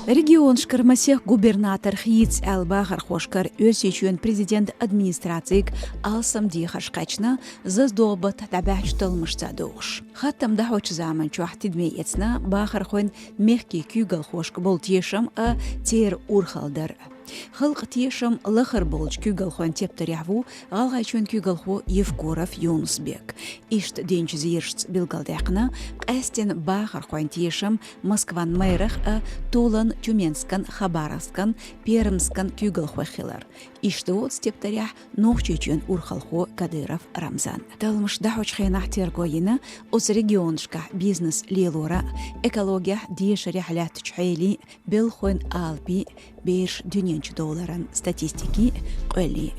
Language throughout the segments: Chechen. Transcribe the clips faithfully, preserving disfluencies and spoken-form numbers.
Регионашкара масех губернатор хийца аьлла бахархошкара Оьрсийчоьнан президентан администрацига алсам дехарш кхаьчна, зазадогӀа баттахь дӀабаьхьачу талламашца догӀуш. Хаттам дӀахьочу заманчохь тидаме эцна бахархойн мехкийн куьйгалхошка болу тешам а, церан урхалла дар а. Халкъан тешам лахара болчу куьйгалхойн тептарехь ву ГӀалгӀайчоьнан куьйгалхо Евкуров Юнус-Бек. Иштта динчу зерашца билгалдаьккхина къаьсттина бахархойн тешам Москван мэрах а, Тулан, Тюменскан, Хабаровскан, Пермскан куьйгалхой хилар. Иштта ву оцу тептарехь Нохчийчоьнан урхалхо Кадыров Рамзан. Талламаш дӀахьочу хенахь терго йина оцу регионашкахь бизнес лелоран, экологехь, дешарехь лаьттачу хьелий, белхойн алапий, бераш дуьнен чу довларан статистикий, къоьллий.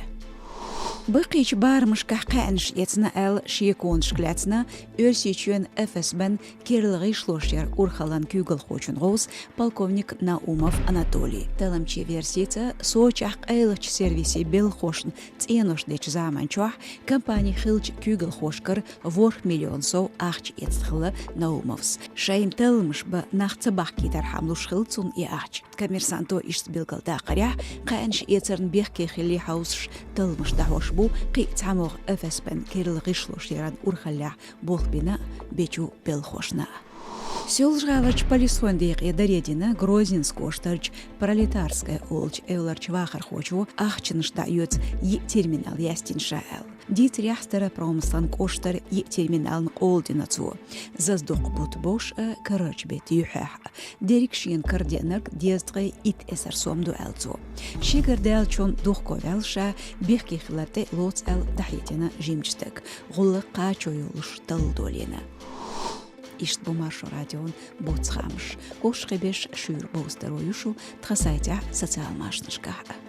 Баккхийчу барамашкахь кхаьънаш эцна аьлла шеконашка лаьцна Оьрсийчоьнан ФСБ-н керла гӀишлошъяран урхаллан куьйгалхочун гӀовс полковник Наумов Анатолий. Талламчийн версица, Сочехь къайлахчу сервисийн белхахошна цӀенош дечу заманчохь компани хиллачу куьйгалхошкара ворхӀ миллион сов ахча эцна хилла Наумовс. Шайна талламаш бан нах ца бахкийтархьама луш хилла цунна и ахча. Коммерсанто иштта билгалдаккхарехь, кхаьънаш эцарна бехке хилли хьовсуш талламаш дӀахьош бу кхин а цхьамогӀа ФСБ-н керла гӀишлошъяран урхаллехь болх бина бечу белхахошна. Соьлжа-ГӀаларчу полисхойн декъе даре дина Грозненск кӀоштарчу Пролетарская олучу эвларчу вахархочо ахчанаш дӀаоьцу йиъ терминал яьстина ша аьлла. Дийцарехь, Старопромыслан кӀоштара йиъ терминална къола дина цо. Зазадоккху бутт бовш а, карарчу беттан юьххьехь а. Дерриг шена карадеанарг дезткъе итт эзар сом ду аьлла цо. Шегара даьллачунна духко ваьлла ша бехке хилар тӀе а лоцу аьлла дӀахьедина жимачу стага. ГӀуллакх кхачо йолуш талла долийна. Иштта бу Маршо радион буц хаамаш. Уьш кхин беш шуьйра бовза таро ю шу тхан сайтехь а, социал машанашкахь а.